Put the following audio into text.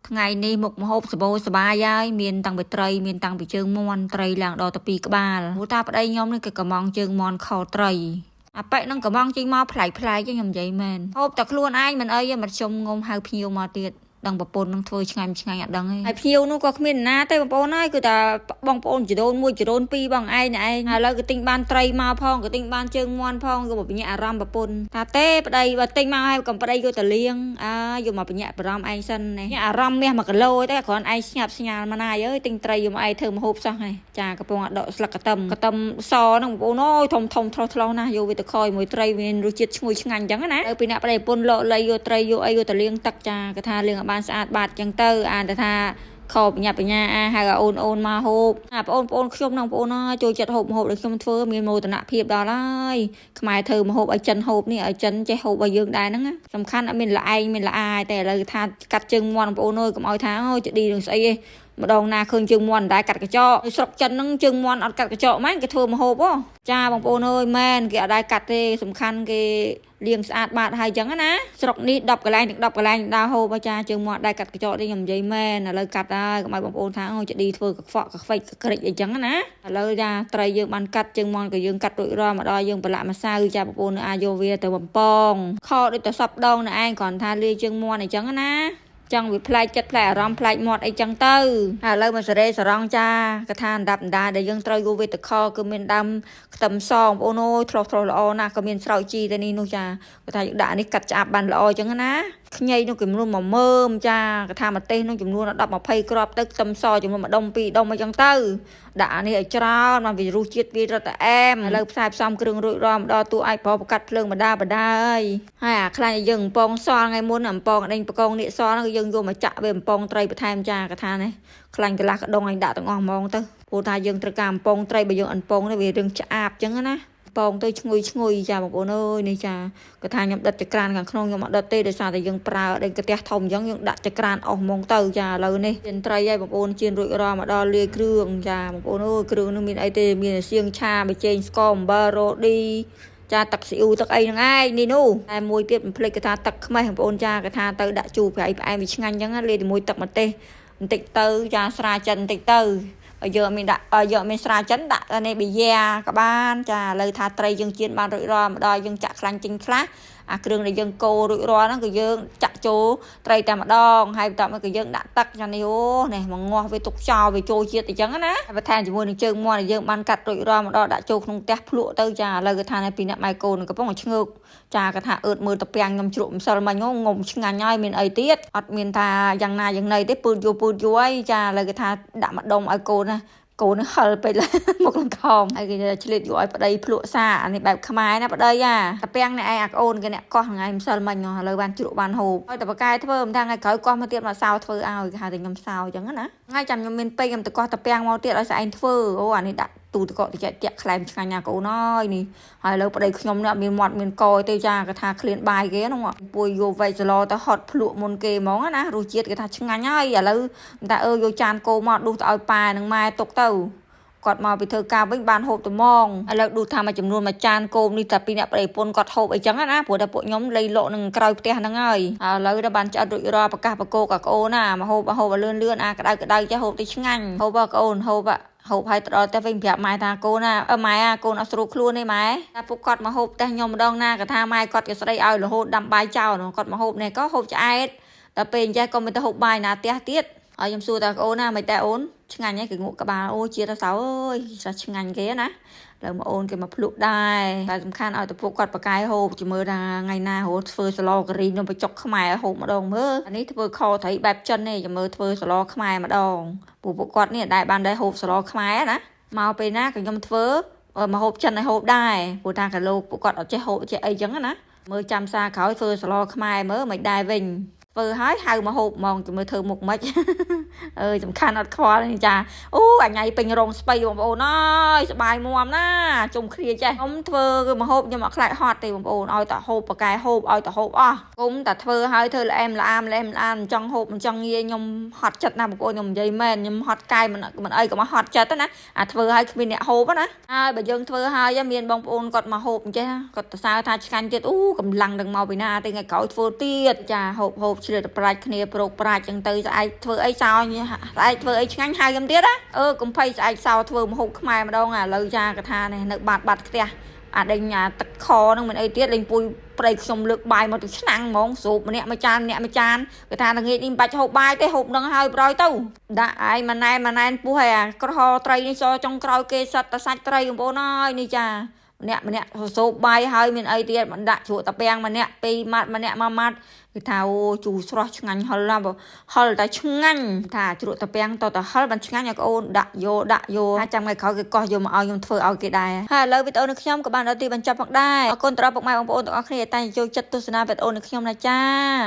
ថ្ងៃនេះមុខម្ហូបសបោសបាយហើយមានតាំងពីត្រីមានតាំងពីជើងមាន់ត្រីឡើងដល់ទៅពីរក្បាលព្រោះតាប្តីខ្ញុំនេះគេកំងជើងមាន់ខត្រីអាប៉ិនឹងកំងចេញមកប្លែកប្លែកខ្ញុំនិយាយមែនហូបតែខ្លួនឯងមិនអីទេមិនខ្ញុំងុំហៅភ្ញៀវមកទៀតដឹងប្រពន្ធនឹងធ្វើឆ្ងាញ់ឆ្ងាញ់អត់ដឹងទេហើយភ្ញៀវនោះក៏គ្មានណាទេបងប្អូនហើយគឺតែបងប្អូនចដូនមួយចដូនពីរបងឯងឯងឥឡូវក៏ទិញបានត្រីមកផងក៏ទិញបានជើងមាន់ផងក៏បញ្ញាអារម្មណ៍ប្រពន្ធថាទេប្តីបើទិញមកហើយកុំប្តីយកទៅលៀងអើយកមកបញ្ញាអារម្មណ៍ឯងសិននេះអារម្មណ៍មាស1គីឡូទេគ្រាន់ឯងស្ញាប់ស្ញាលមកណាអើយទិញត្រីយកមកឯងធ្វើម្ហូបសោះហើយចាកំពុងដកស្លឹកកទឹមកទឹមសហ្នឹងបងប្អូនអើយធំធំថ្លោះថ្លោះណាស់យកវាទៅខយមួយត្រីមានរសជាតិឈ្ងុយឆ្ងាញ់អញ្ចឹងណាទៅពីអ្នកប្តីប្រពន្ធលក់លៃយកត្រីយកអីយកទៅលាងទឹកចាគេថាលាងឲ្យបានស្អាតបាតអញ្ចឹងទៅអានទៅថាខបញ្ញាបញ្ញាអាហៅអូនអូនមកហូបអាបងប្អូនខ្ញុំនឹងបងប្អូនចូលចិត្តហូបម្ហូបដែលខ្ញុំធ្វើមានមោទនភាពដល់ហើយខ្មែរធ្វើម្ហូបឲ្យចិនហូបនេះឲ្យចិនចេះហូបឲ្យយើងដែរហ្នឹងសំខាន់អត់មានល្អែងមានល្អអាយតែឥឡូវថាកាត់ជើងមាន់បងប្អូនអើយកុំឲ្យថាអូចឌីនឹងស្អីទេម្ដងណាឃើញជើងមាន់មិនដែរកាត់កញ្ចក់ស្រុកចិនហ្នឹងជើងមាន់អត់កាត់កញ្ចក់មែនគេធ្វើម្ហូបហ៎ចាបងប្អូនអើយមែនគេអត់ដែរកាត់ទេសំខាន់គេលាងស្អាតបាតហើយអញ្ចឹងណាស្រុកនេះ10កន្លែងទាំង10កន្លែងដើរហូបចាជើងមាន់ដែរកាត់កញ្ចក់ទេខ្ញុំនិយាយមែនឥឡូវកាត់ហើយកុំឲ្យបងប្អូនថាអូចឌីធ្វើកខ្វក់កខ្វិចកក្រិចអីចឹងណាឥឡូវចាត្រីយើងបានកាត់ជើងមាន់ក៏យើងកាត់រួចរាល់មកដល់យើងប្រឡាក់ម្សៅចាបងប្អូនអាចយកវាទៅបំពងខដូចតែសពដងនៅឯងគ្រាន់ថាលាយជើងមាន់អីចឹងណាចង់វាប្លែកចិត្តប្លែកអារម្មណ៍ប្លែកមាត់អីចឹងទៅហើយឥឡូវមកសេរីសរងចាកថាអណ្ដាប់អណ្ដាដែលយើងត្រូវយកវេទខគឺមានដើមខ្ទឹមសបងប្អូនអើយធ្លោះធ្លោះល្អណាស់ក៏មានស្រោចជីទៅនេះនោះចាកថាយើងដាក់នេះកាត់ឆ្អាបបានល្អចឹងណាខ្ញីនោះចំនួន10000ចាកថាម្ទេសនោះចំនួន10 20គ្រាប់ទៅខ្ទឹមសចំនួន1ដុំ2ដុំអីចឹងទៅដាក់អានេះឲ្យច្រើនបានវារសជាតិវារត់តែអែមឥឡូវផ្សាយផ្សំគ្រឿងរួចរាល់មកដល់តួឯងប្រកាត់ភ្លើងបដាបដាហើយហើយអាខ្លាញ់ឲ្យយើងអំពងសល់ថ្ងៃមុនអំពងដេញបកងនេះសល់ហ្នឹងយើងយកមកចាក់វាអំពងត្រីបន្ថែមចាកថានេះខ្លាញ់កន្លះកដុងឲ្យដាក់ទាំងអស់ហ្មងទៅព្រោះថាយើងត្រូវការអំពងត្រីបើយើងអំពងនេះវារឿងឆ្អាបចឹងណាពងទៅឈ្ងុយឈ្ងុយចាបងប្អូនអើយនេះចាគាត់ថាខ្ញុំដិតចក្រានខាងក្នុងខ្ញុំអត់ដិតទេដោយសារតែយើងប្រើដេញកាទះធំអញ្ចឹងយើងដាក់ចក្រានអស់ហ្មងទៅចាឥឡូវនេះជៀនត្រីហើយបងប្អូនជៀនរួចរាល់មកដល់លាយគ្រឿងចាបងប្អូនអើយគ្រឿងនោះមានអីទេមានសៀងឆាប៊ីចេងស្ករអំបិលរ៉ូឌីចាទឹកស៊ីអ៊ូទឹកអីហ្នឹងឯងនេះនោះតែមួយទៀតមិនភ្លេចគេថាទឹកខ្មេះបងប្អូនចាគេថាទៅដាក់ជូរប្រៃផ្អែមវាឆ្ងាញ់អញ្ចឹងលាយជាមួយទឹកម្ទេសបន្តិចទៅចាស្រាចិនបន្តិចទៅយើងអត់មានដាក់យើងអត់មានស្រាចិនដាក់នេះប៊ីយ៉ាក៏បានចាឥឡូវថាត្រីយើងជៀនបានរួចរាល់មកដល់យើងចាក់ខ្លាញ់ចេញខ្លះអាគ្រឿងដែលយើងកូររួចរាល់ហ្នឹងគឺយើងចាក់ចូលត្រីតែម្ដងហើយបន្ទាប់មកគឺយើងដាក់ទឹកចានេះអូនេះមកងាស់វាទុកចោលវាចូលជាតិអញ្ចឹងណាបន្ថែមជាមួយនឹងជើងមាន់ដែលយើងបានកាត់រួចរាល់មកដល់ដាក់ចូលក្នុងផ្ទះភ្លក់ទៅចាឥឡូវគឺថាពីអ្នកម៉ែកូនកំពុងតែឈ្ងើកចាគាត់ថាអឺតមើលតាពាំងខ្ញុំជ្រក់ម្សិលមិញងុំឆ្ងាញ់ហើយមានអីទៀតអត់មានថាយ៉ាងណាយ៉ាងណីទេពូតយូពូតយូហើយចាឥឡូវគេថាដាក់ម្ដុំឲ្យកូនណាកូននឹងហិលពេកមកលំខំហើយគេឆ្លៀតយកឲ្យប្តីភ្លក់សាអានេះបែបខ្មែរណាប្តីអាតាពាំងនេះឯងអាកូនគេអ្នកកោះថ្ងៃម្សិលមិញឥឡូវបានជ្រក់បានហូបហើយតែបកែធ្វើមិនថាថ្ងៃក្រោយកោះមកទៀតមកសោធ្វើឲ្យគេហៅតែខ្ញុំសោអញ្ចឹងណាថ្ងៃចាំខ្ញុំមានពេកខ្ញុំទៅកោះតាពាំងមកទៀតឲ្យស្អែងធ្វើអូអានេះដាក់ទូតកកតិចតាក់ក្លែមឆ្ងាញ់ណាកូនអើយនេះហើយឥឡូវប្តីខ្ញុំនេះអត់មានមាត់មានកទេចាគេថាឃ្លានបាយគេហ្នឹងពួយយកវែកសឡទៅហត់ភ្លក់មុនគេហ្មងណារសជាតិគេថាឆ្ងាញ់ហើយឥឡូវតែអើយកចានកោមកដួសទៅឲ្យប៉ែនិងម៉ែទុកទៅគាត់មកពីធ្វើការវិញបានហូបត្មងឥឡូវឌូថាមួយចំនួនមួយចានគោមនេះតែពីអ្នកប្តីប្រពន្ធគាត់ហូបអីចឹងណាព្រោះតែពួកខ្ញុំលៃលក់នឹងក្រោយផ្ទះហ្នឹងហើយឥឡូវដល់បានឆ្អិតរួចរាល់ប្រកាសប្រកោកអាក្អូនណាមកហូបហូបឲ្យលឿនលឿនអាក្តៅក្តៅចេះហូបទៅឆ្ងាញ់ហូបក្អូនហូបហូបហើយទៅដល់ផ្ទះវិញប្រាប់ម៉ែថាកូនណាអឺម៉ែអាកូនអត់ស្រួលខ្លួនទេម៉ែតែពួកគាត់មកហូបផ្ទះខ្ញុំម្ដងណាគាត់ថាម៉ែគាត់ក៏ស្ដីឲ្យរហូតដាំបាយចោលគាត់មកហូបនេះក៏ហូបឆ្អែតដល់ពេលអញ្ចេះក៏មិនទៅហូបបាយណាផ្ទះទៀតហើយខ្ញុំសួរតាអូនណាមិនតែអូនឆ្ងាញ់ហ្នឹងគេងក់ក្បាលអូជាតិទៅសៅអើយចាឆ្ងាញ់គេណាលើមកអូនគេមកភ្លក់ដែរតែសំខាន់ឲ្យតែពួកគាត់បកកាយហូបជំរឿថាថ្ងៃណារត់ធ្វើសឡការីខ្ញុំបញ្ចុកខ្មែរហូបម្ដងមើលអានេះធ្វើខត្រីបែបចិនទេជំរឿធ្វើសឡខ្មែរម្ដងពួកពួកគាត់នេះដែលបានដែរហូបសឡខ្មែរណាមកពេលណាក៏ខ្ញុំធ្វើមកហូបចិនឲ្យហូបដែរព្រោះថាកាលោកពួកគាត់អត់ចេះហូបចេះអីចឹងណាមើលចាំសាក្រោយធ្វើសឡខ្មែរមើលមិនដែរវិញធ្វើហើយហៅមកហូបហ្មងជំរឿធ្វើមុខមិនអើយសំខាន់អត់ខ្វល់នេះចាអូអញពេញរោងស្បៃបងប្អូនអើយសបាយមាំណាជុំគ្នាចេះខ្ញុំធ្វើគឺមកហូបខ្ញុំអត់ខ្លាចហត់ទេបងប្អូនឲ្យតែហូបប៉កែហូបឲ្យតែហូបអស់គុំតែធ្វើហើយធ្វើល្អែមល្អាមល្អែមល្អាមចង់ហូបមិនចង់ងាយខ្ញុំហត់ចិត្តណាបងប្អូនខ្ញុំនិយាយមែនខ្ញុំហត់កាយមិនមិនអីក៏មកហត់ចិត្តណាអាធ្វើហើយគ្មានអ្នកហូបណាហើយបើយើងធ្វើហើយមានបងប្អូនគាត់មកហូបអញ្ចេះគាត់ទៅសើថាឆ្ងាញ់ទៀតអូកម្លាំងនឹងមកពីណាទេថ្ងៃក្រោយធ្វើទៀតចាហូបហូប ឆ្លៀតប្រាច់គ្នាប្រោកប្រាច់ចឹងទៅស្អែកធ្វើអីសោស្អែកធ្វើអីឆ្ងាញ់ហៅខ្ញុំទៀតណាអឺកុំភ័យស្អែកសោធ្វើម្ហូបខ្មែរម្ដងឥឡូវចាកថានេះនៅបាត់បាត់ខ្ទះអាដេញអាទឹកខហ្នឹងមិនអីទៀតលេងពុយប្តីខ្ញុំលើកបាយមកទៅឆ្នាំងហ្មងស្រូបម្នាក់មួយចានម្នាក់មួយចានគេថាល្ងាចនេះមិនបាច់ហូបបាយទេហូបនឹងហើយប្រយទៅដាក់ឯងម៉ណែម៉ណែនពោះហើយអាក្រហត្រីនេះសចុងក្រោយគេសិតតែសាច់ត្រីបងប្អូនអើយនេះចាម្នាក់ម្នាក់ស្រូបបាយហើយមានអីទៀតមិនដាក់ជ្រក់តាពាំងម្នាក់ពីរម៉ាត់ម្នាក់មួយម៉ាត់គឺថាអូជូរស្រស់ឆ្ងាញ់ហឹលណាស់ហឹលតែឆ្ងាញ់ថាជ្រក់តាពាំងតតហឹលបានឆ្ងាញ់ឲ្យកអូនដាក់យកដាក់យកហើយចាំថ្ងៃក្រោយគេកោះយកមកឲ្យខ្ញុំធ្វើឲ្យគេដែរហើយឥឡូវវីដេអូនេះខ្ញុំក៏បានដល់ទីបញ្ចប់ផងដែរអរគុណទៅដល់ពុកម៉ែបងប្អូនទាំងអស់គ្នាតែចូលចិត្តទស្សនាវីដេអូនេះខ្ញុំណាចា។